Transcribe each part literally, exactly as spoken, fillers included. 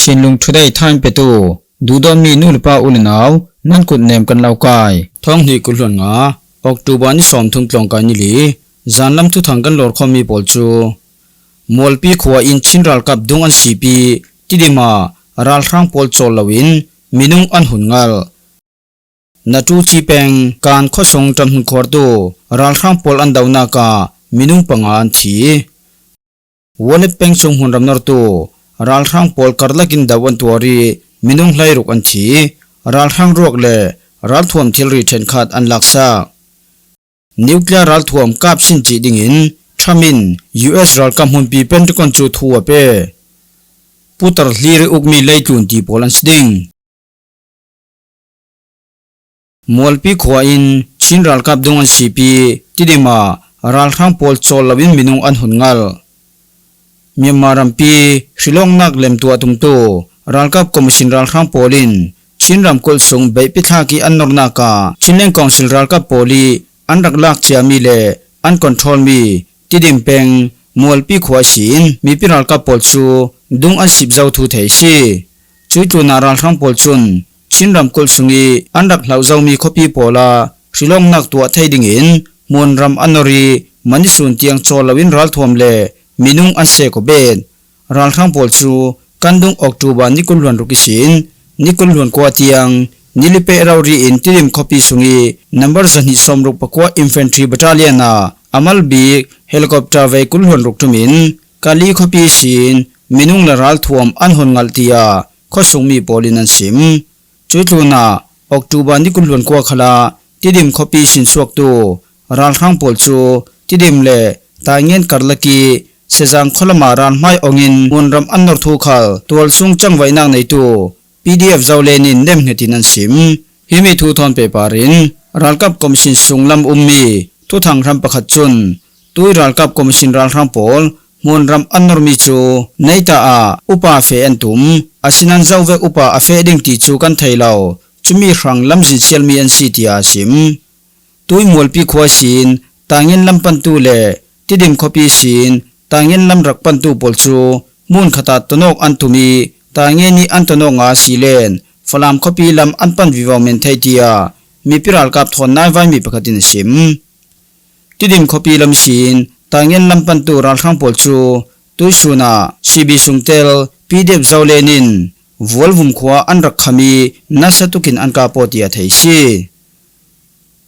Chinlung Today thain petu duhdawtmi nu le pa u le nau, nan kut nem kan lo kai. Thawng hnih kul hluan nga, October ni sawmthum tlawngkai ni li, zanlam thuthang kan lawrkhawmmi pawl chu, Mualpi khua in Chin ralkap dung an sip i, Tidima ralhrang pawl chawl loin minung an hun ngalh. Natu Chi peng Kan khuasung Ṭamhmun khuartu ralhrang pawl an donak ah minung panga an thi. Wallet peng sung hmunram nortu ralhrang pawl karlakin do an tuar i minung hleiruk an thi. Ralhrang ruak le ralthuam thilri ṭhenkhat an laksak. Nuclear ralthuam kap sin cih dingin Trump in U S ralkap hmunpi Pentagon chu thu a pe. Putar hlir i ukmi leitlun ti pawl an si ding. Mualpi khua in Chin ralkap dung an sip i, Tidima ralhrang pawl chawl loin minung an hun ngalh. Myanmar rampi hrilawknak lem tuah tumtu ralkap commission ralhrang pawl in Chin ramkulh sung beihpi thlak i an nornak ah Chinland Council ralkap pawl i an rak lak ciami le an control mi Tidim peng Mualpi khua sin mipi ralkap pawl chu dung an sip zo thu thei si. Cui tlunah ralhrang pawl cun Chin ramkulh sung i an rak hlauh zomi khuapi pawl ah hrilawknak tuah thei dingin hmunram an nor i, mani sun tiang chawl loin ralthuam le minung an sek awbet. Ralhrang pawl cu kan dung October ni kul hluan ruk ihsin ni kul hluan kua tiang ni li peh rori in Tidim khuapi sung i number zahnih sawmruk pakua Infantry Battalion ah a mal bik helicopter vei kul hluan ruk ṭum in Kali khuapi ihsin minung le ralthuam an hun ngalh, tiah khuasungmi pawl in an sim. Cui tlunah October ni kul hluan kua khalah Tidim khuapi sinsuaktu ralhrang pawl cu Tidim le Taingen karlak i Sezang khualama ralhmai awngin hmunram an nor thu khal tualsung cangvaihnak neitu P D F Zoland in nemhnget in an sim. Himi thu thawn pehpar in ralkap commission sunglam ummi thuthang hram pakhat cun tui ralkap commission ralhrang pawl hmunram an normi cu neita ah upa feh an tum, asinan zo vek upa a feh ding ti cu kan thei lo, cumi hrang lamzin sialmi an si, tiah a sim. Tui Mualpi khua sin Taingen lam pantu le Tidim khuapi sin Taingen lam rak pantu pawl cu hmun khatah tonawk an tum i, Taingen i an tonawk nga si len Falam khuapi lam an pan vivo men thei, tiah mipi ralkap thawn naivaimi pakhat in a sim. Tidim khuapi lam sin Taingen lam pantu ralhrang pawl cu tuisun ah C B sungtel P D F Zoland in Vualvum khua an rak kham i nasa tukin an kap aw, tiah thei si.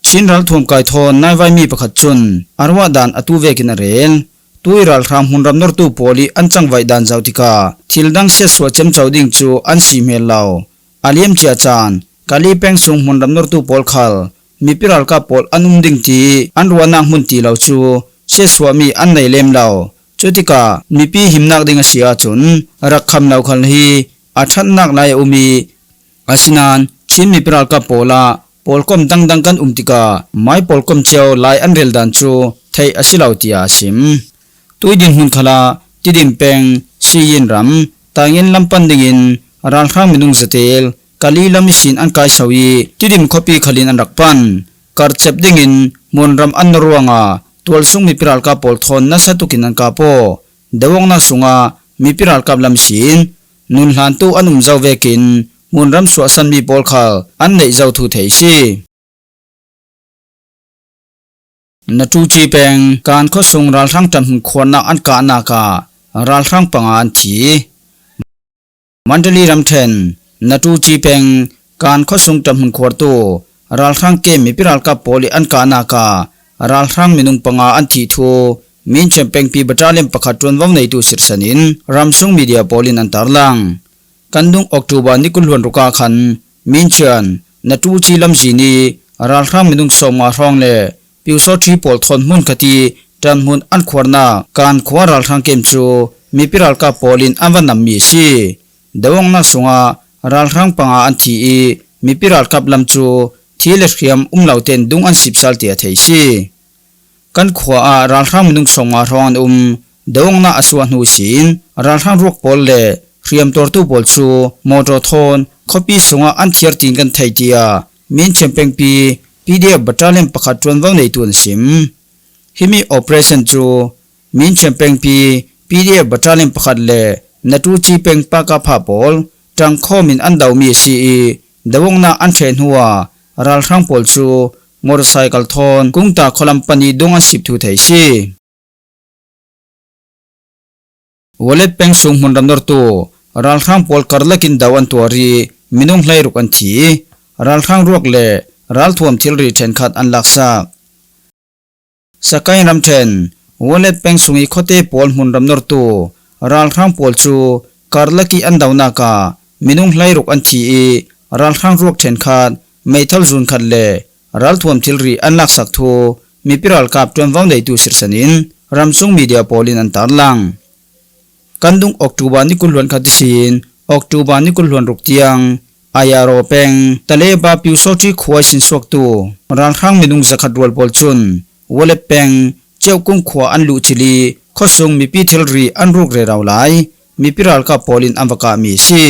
Chin ralthuam kai thawn naivaimi pakhat cun a ruah dan atu vekin a rel. Tui ralhrang hmunram nortu pawl i an cangvaih dan zoh tikah thil dang siatsuah ciamco ding cu an si hmel lo. A liam cia caan Kali peng sung hmunram nortu pawl khal mipi ralkap pawl an um ding ti an ruahnak hmun ti lo cu siatsuahmi an nei lem lo. Cutikah mipi himnak ding a si ahcun rak kham lo khal hi a ṭhatnak lai a um i, asinan Chin mipi ralkap pawl ah pawlkom dangdang kan um tikah mai pawlkom cio lai an rel dan cu theih a si lo, tiah a sim. Tui dinhmun khalah Tidim peng Siyin ram Taingen lam pan dingin ralhrang minung zatel Kali lam ihsin an kai so i Tidim khuapi khalin an rak pan. Karcep dingin hmunram an nor ruangah tualsung mipi ralkap pawl thawn nasa tukin an kap aw. Doawknak sungah mipi ralkap lam sin nun hlantu an um zo vekin hmunram suahsanmi pawl khal an neih zo thu thei si. Natu Chi peng Kan khuasung ralhrang ṭanhmun khuarnak an kahnak ah ralhrang panga an thi. Mandalay ramṭhen Natu Chi peng Kan khuasung ṭanhmun khuartu ralhrang kem mipi ralkap pawl i an kahnak ah ralhrang minung panga an thih thu Minchian pengpi battalion pakhat ṭuanvo neitu sirhsan in ramsung media pawl in an tarlang. Kan dung October ni kul hluan ruk ah khan Minchian Natu Chi lamzin i ralhrang minung sawmnga hrawng le Pyusawṭhi pawl thawn hmun khat i ṭanhmun an khuarnak Kan khua ralhrang kem cu mipi ralkap pawl in an va nammi a si. Doawknak sungah ralhrang panga an thi i mipi ralkap lam cu thi le hriam um lo tein dung an sipsal, tiah thei si. Kan khua ah ralhrang minung sawmnga hrawng an um. Doawknak a suah hnu sin ralhrang ruak pawl le hriamtuartu pawl cu mawṭaw thawn khuapi sungah an thiar tiin kan thei, tiah Minchian pengpi P D F battalion pakhat ṭuanvo neitu an sim. Himi operation cu Minchian pengpi P D F battalion pakhat le Natu Chi peng Pakapha pawl ṭangkhawmin an daumi a si i, dawongna an ṭheh hnuah ralhrang pawl cu motorcycle thawn Kungta khualam pani dung an sip thu thei si. Walet peng sung hmunram nortu ralhrang pawl karlakin do an tuar i, minung hleiruk an thi. Ralhrang ruak le ralthuam thilri ṭhenkhat an laksak. Sakain ramṭhen Walet peng sung i khuate pawl hmunram nortu ralhrang pawl cu karlak i an donak ah minung hleiruk an thi i, ralhrang ruak ṭhenkhat, meithal zun khat le ralthuam thilri an laksak thu mipi ralkap ṭuanvo neitu sirsan in ramsung media pawl in an tarlang. Kan dung October ni kul hluan khat ihsin October ni kul hluan ruk tiang Ayaro peng Taleba Pyusawṭhi khua ihsin suaktu ralhrang minung zakhat rual pawl cun Walet peng Ceuhkung khua an luh cil i, khuasung mipi thilri an ruk rero lai mipi ralkap pawl in an va kahmi a si.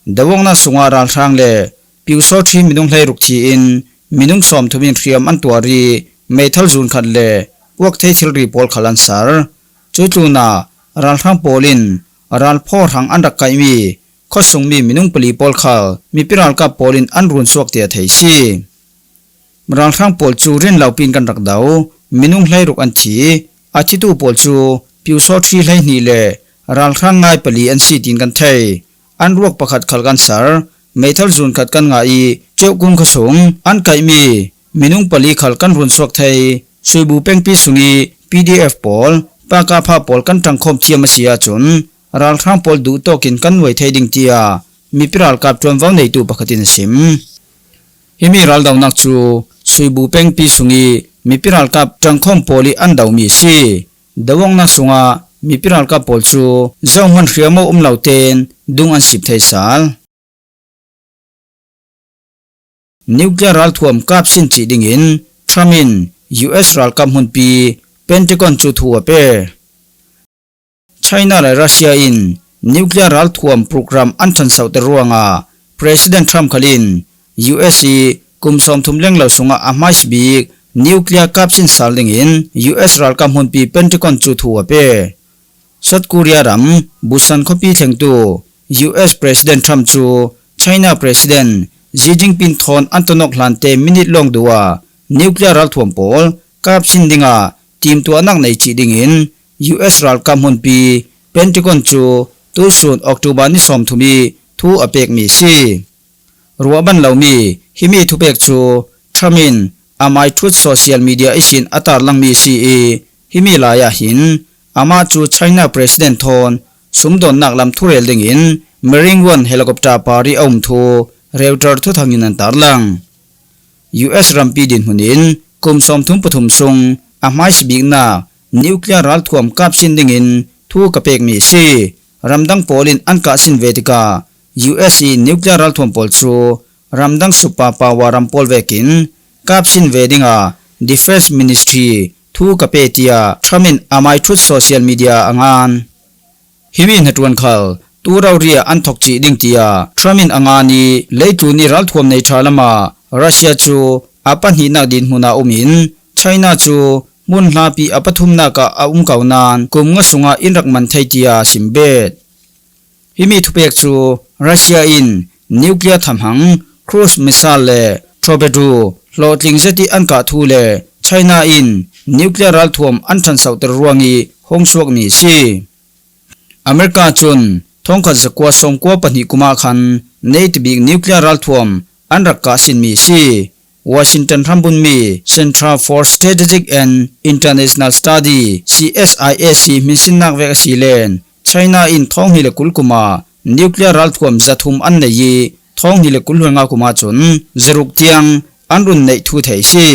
Dawongna sungah ralhrang le Pyusawṭhi minung hleiruk thi in, minung sawmthum in hriam an tuar i, meithal zun khat le puak thei thilri pawl khal an sar. Cu tlunah ralhrang pawl in ralphaw hrang an rak kaihmi khuasungmi minung pali pawl khal mipi ralkap pawl in an run suak tiah thei si. Ralhrang pawl cu rinlopi in kan rak do, minung hleiruk an thi. A thitu pawl cu Pyusawṭhi hleihnih le ralhrang ngai pali an si tiin kan thei. An ruak pakhat khal kan sar, meithal zun khat kan ngah i, Ceuhkung khuasung an kaihmi minung pali khal kan run suak thei. Suibu pengpi sung i P D F pawl, Pakapha pawl kan ṭangkhawm thiam a si ahcun ralhrang pawl duhtawk in kan nuai thei ding, tiah mipi ralkap ṭuanvo neitu pakhat in a sim. Himi raldonak cu Suibu pengpi sung i mipi ralkap ṭangkhawm pawl i an domi a si. Dawongnak sungah mipi ralkap pawl cu zohman hriamnga um lo tein dung an sip thei sal. Nuclear ralthuam kap sin cih dingin Trump in U S ralkap hmunpi Pentagon cu thu a pe. China le Russia in nuclear ralthuam program an ṭhansohter ruangah President Trump khal in U S i kum sawmthum lenglo sungah a hmaisabik nuclear kap sin sal dingin U S ralkap hmunpi Pentagon cu thu a pe. South Korea ram Busan khuapi thlengtu U S President Trump cu China President Xi Jinping thawn an tonawk hlante minit lawng duh ah nuclear ralthuam pawl kap sin dingah timtuahnak nei cih dingin U S ralkap hmunpi Pentagon cu tuihsun October ni sawmthum i thu a pekmi a si. Ruah ban lomi himi thupek cu Trump in amai Truth social media ihsin a tarlangmi a si i, himi lai ah hin amah cu China President thawn sumdawnnak lam thurel dingin Marine One helicopter par i a um thu Reuters thuthang in an tarlang. U S rampi dinhmun in kum sawmthum pathum sung a hmaisabiknak nuclear ralthuam kap sin dingin thu ka pekmi a si. Ramdang pawl in an kah sin ve tikah U S i nuclear ralthuam pawl cu ramdang superpower ram pawl vekin kap sin ve dingah Defense Ministry thu ka pe, tiah Trump in amai Truth social media a ngan. Himi hnaṭuan khal tu rori ah an thok cih ding, tiah Trump in a ngan i, leitlun i ralthuam nei ṭha lamah Russia cu a pahnihnak dinhmun ah um in China cu hmun hlapi a pathumnak ah a um ko nain kum nga sungah in rak man thei, tiah a sim bet. Himi thupek cu Russia in nuclear thamhang, cruise missile le torpedo hlawhtling zet i an kah thu le China in nuclear ralthuam an ṭhansohter ruang i hong suakmi a si. America cun thongkhat zakua sawmkua pahnih kum ah khan neitbik nuclear ralthuam an rak kah sinmi a si. Washington hrambunmi Center for Strategic and International Study, C S I S i hminsinnak vek a si len China in thawng hnih le kul kum ah nuclear ralthuam zathum an nei i, thawng hnih le kul hluan nga kum ah cun zaruk tiang an run neih thu thei a si.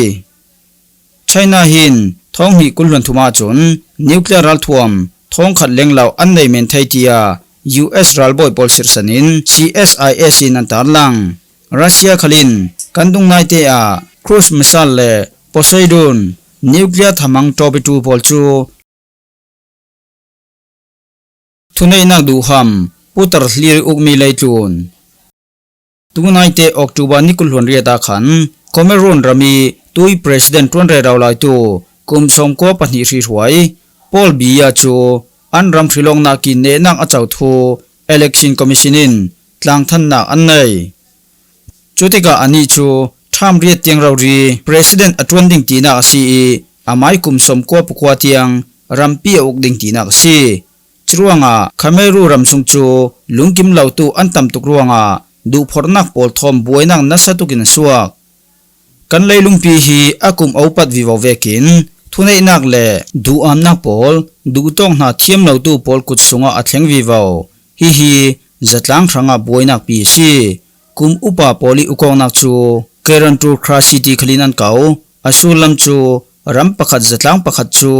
China hin thawng hnih kul hluan thum ah cun nuclear ralthuam thawngkhat lenglo an nei men thei, tiah U S ralbawi pawl sirsan in C S I S in an tarlang. Russia khal in kan dung naite ah cruise missile le Poseidon nuclear thamhang torpedo pawl cu thuneihnak duhham putar hlir i ukmi leitlun. Tunaite October ni kul hluan riat ah khan Cameroon ram i tui President ṭuan rero laitu kum sawmkua pahnih hrihruai Paul Biya cu an ram hrilawknakin nehnak a co thu Election Commission in tlangthannak an nei. Cutikah anih cu Trump riat tiang rori President a ṭuan ding tinak a si ih, amai kum sawmkua pakua tiang rampi a uk ding tinak a si. Curuangah Khmer Rouge ram sung cu lungkim lotu an tam tuk ruangah duhphorhnak pawl thawm buainak nasa tukin a suak. Kan leilungpi hi a kum a upat vivo vekin thuneihnak le duhamnak pawl duhtawk hna thiam lotu pawl kut sungah a thleng vivo. Hihi zatlang hrangah buainak pi a si. Kum upa pawl ih ukawknak cu guarantor crash ti khalin an ko. A sullam cu ram pakhat zatlang pakhat cu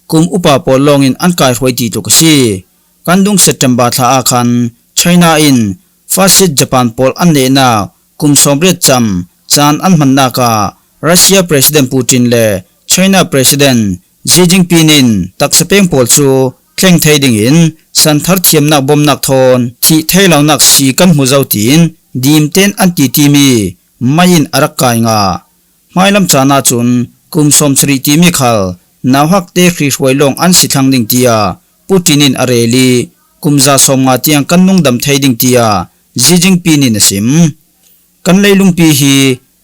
kum upa pawl lawngin an kaihruai ti tluk a si. Kan dung September thla ah khan China in fascist Japan pawl an nehnak kum sawmriat cam caan an hmannak ah Russia President Putin le China President Xi Jinping in taksa peng pawl cu thleng thei dingin santhar thiamnak bawmhnak thawn thih thei lonak si kan hmu zo tiin dim tein an ti timi mei in a rak kai ngah. Hmailam caan ahcun kum sawmsarih timi khal nauhakte hrihruai lawng an si thlang ding tiah Putin in a rel ih kum za sawmnga tiang kan nungdam thei ding tiah Xi Jinping in a sim. Kan leilungpi hi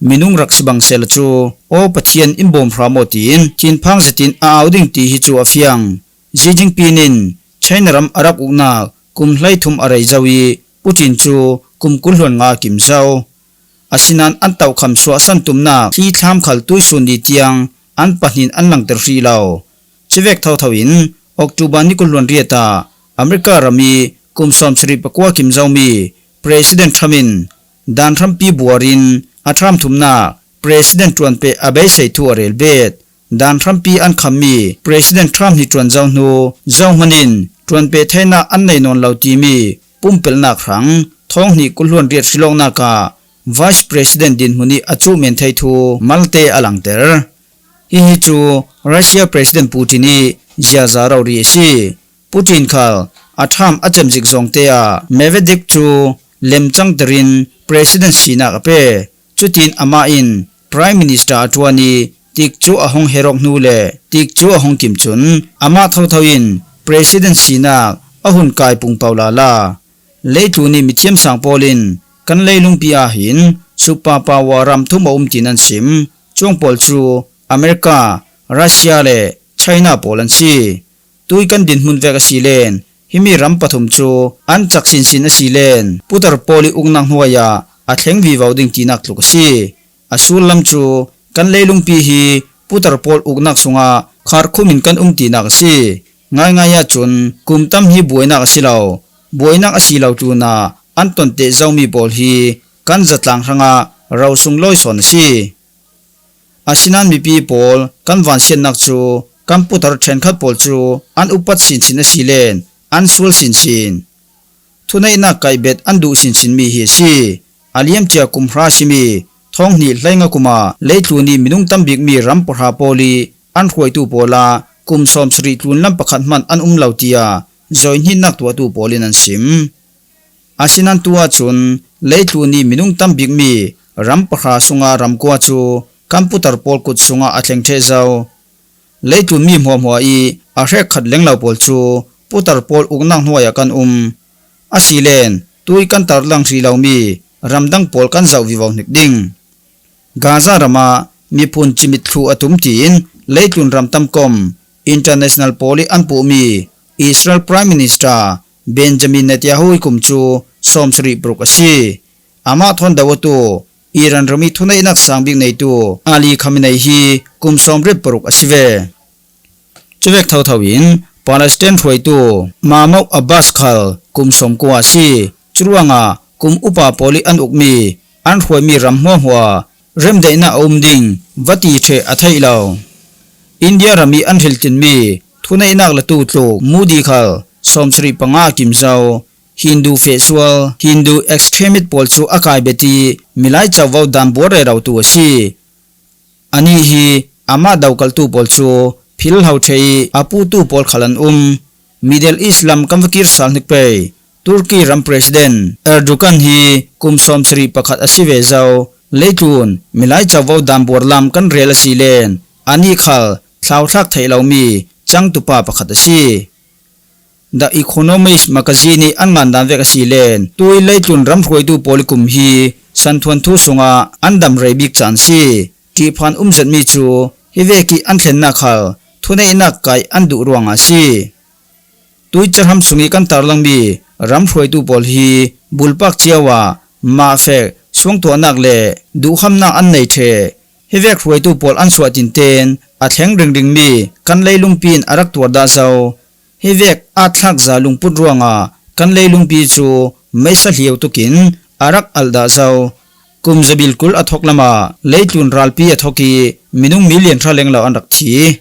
minung rak si bang sehla cu, aw Pathian in bawm hram aw tiin thinphang zetin a au ding ti hi cu a fiang. Xi Jinping in China ram a rak uknak kum hleithum a rei zo ih Putin cu kum kul hluan nga a kim zo. Asinain an tohkham suahsan tumnak thlithlam khal tuihsun ni tiang an pahnih in an langter hrih lo. Cuvek thotho in October ni kul hluan riat ah America ram ih kum sawmsarih pakua kim zomi President Trump in dan hrampi buar in a Trump thumnak President ṭuanpeh a beisei thu a rel bet. Dan hrampi an khammi President Trump hnih ṭuan zo hnu zohman in ṭuanpeh theinak an nei nawn lo timi pumpelhnak hrang thawng hnih kul hluan riat hrilawknak ah Vice President dinhmun ih a cuh men thei thu malte a langter. Hihi cu Russia President Putin ih ziaza rori a si. Putin khal a Trump a cem zik zawngte ah Medvedev cu lemcangter in President sinak a pe. Cutin amah in Prime Minister a ṭuan ih tikcu a hung herh awk hnu le tikcu a hung kim cun amah thotho in President sinak a hun kai pungpau lala. Leitlun ih mithiam sang pawl in kan leilungpi ah hin superpower ram thum a um tiin an sim. Cuang pawl cu America, Russia le China pawl an si. Tui kan dinhmun vek a si len, himi ram pathum cu an cak sinsin a si len, putar pawl ih uknak hnuai ah a thleng vivo ding tinak tluk a si. A sullam cu kan leilungpi hi putar pawl uknak sungah kharkhum in kan um tinak a si. Ngaingai ahcun kum tam hi buainak a si lo, buainak a si lo tlunah an tonteh zomi pawl hi kan zatlang hrangah ro sunglawi sawn a si. Asinain mipi pawl kan vansiatnak cu kan putar ṭhenkhat pawl cu an upat sinsin a si len an sual sinsin. Thuneihnak kaihbet an duh sinsinmi hi a si. A liamcia kum hra simi thawng hnih hleinga kum ah leitlun ih minung tam bikmi ram pahra pawl ih an hruaitu pawl ah kum sawmsarih tlunlam pakhat hmanh an um lo tiah zoihnihnak tuahtu pawl in an sim. Asinain tu ahcun leitlun ih minung tam bikmi ram pahra sunga ramkua cu kan putar pawl kut sungah a thleng ṭheh zo. Leitlun mi hmuahhmuah ih a hrekkhat lenglo pawl cu putar pawl uknak hnuai ah kan um. Asilen tui kan tarlang hrih lomi ramdang pawl kan zoh vivo hnik ding. Gaza ram ah miphun cimit thluh a tum tiin leitlun ram tamkom international pawl ih an puhmi Israel Prime Minister Benjamin Netanyahu ih kum cu sawmsarih paruk a si. Amah thawn do awtu Iran ram ih thuneihnak sang bik neitu Ali Khamenei hi kum sawmriat paruk a si ve. Cuvek thotho in Palestine hruaitu Mahmoud Abbas khal kum sawmkua a si. Curuangah kum upa pawl ih an ukmi an hruaimi ram hmuahhmuah remdaihnak a um ding va ti ṭheh a theih lo. India ram ih an hriltinmi thuneihnak latu tluk Modi khal sawmsarih panga a kim zo. Hindu feh sual, Hindu extremist pawl cu a kai bet ih milai covo dan buar rerotu a si. Anih hi amah dokaltu pawl cu philhlo ṭheh ih a putu pawl khal an um. Middle East lam kan va kir sal hnik pei. Turkey ram President Erdogan hi kum sawmsarih pakhat a si ve zo. Leitlun milai covo dan buar lam kan rel a si len anih khal thlauthlak theih lomi cangtupa pakhat a si. The Economist magazine ih an ngan dan vek a si len, tui leitlun ram hruaitu pawl ih kum hi santhuan thu sungah an dam rei bik caan si. Ṭihphan um zetmi cu hivek ih an thlennak khal thuneihnak kaih an duh ruangah a si. Tui cerham sungih kan tarlangmi ram hruaitu pawl hi bulpak cio ah mahfek suangtuahnak le duhkhamnak an nei ṭheh. Hivek hruaitu pawl an suah tinten a thleng ringringmi kan leilungpi in a rak tuar dah zo. Hivek aat thlakza lungput ruangah kan leilungpi cu meisa hliau tukin a rak alh dah zo. Kum zabil kul a thawk lamah leitlun ralpi a thawk ih minung million hra lenglo an rak thi.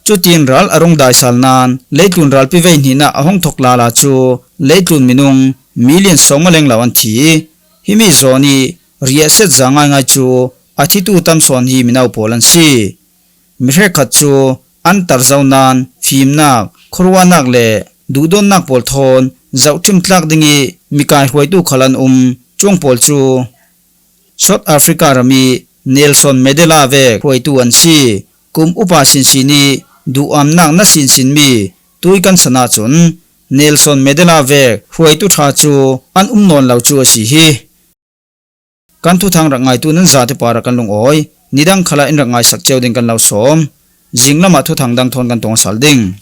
Cutin ral a rung daisal nain leitlun ralpi vei hnihnak a hung thawk lala cu leitlun minung million sawmnga lenglo an thi. Himi zawn ih riahsiat za ngaingai cu a thitu tam sawn hi mino pawl an si. Mi hrekkhat cu an tar zo nain fimnak, khuaruahnak le duhdonnak pawl thawn zohṭhim tlak dingih mikai hruaitu khal an um. Cuang pawl cu South Africa ram ih Nelson Mandela vek hruaitu an si. Kum upa sinsin ih duhamnak na sinsinmi tui kan san ahcun Nelson Mandela vek hruaitu ṭha cu an um nawn lo cu a si hi. Kan thuthang rak ngaitu nan zate parah kan lungawi. Nidang khalah in rak ngaisak cio ding kan lo sawm. Zinglamah thuthang dang thawn kan tong a sal ding.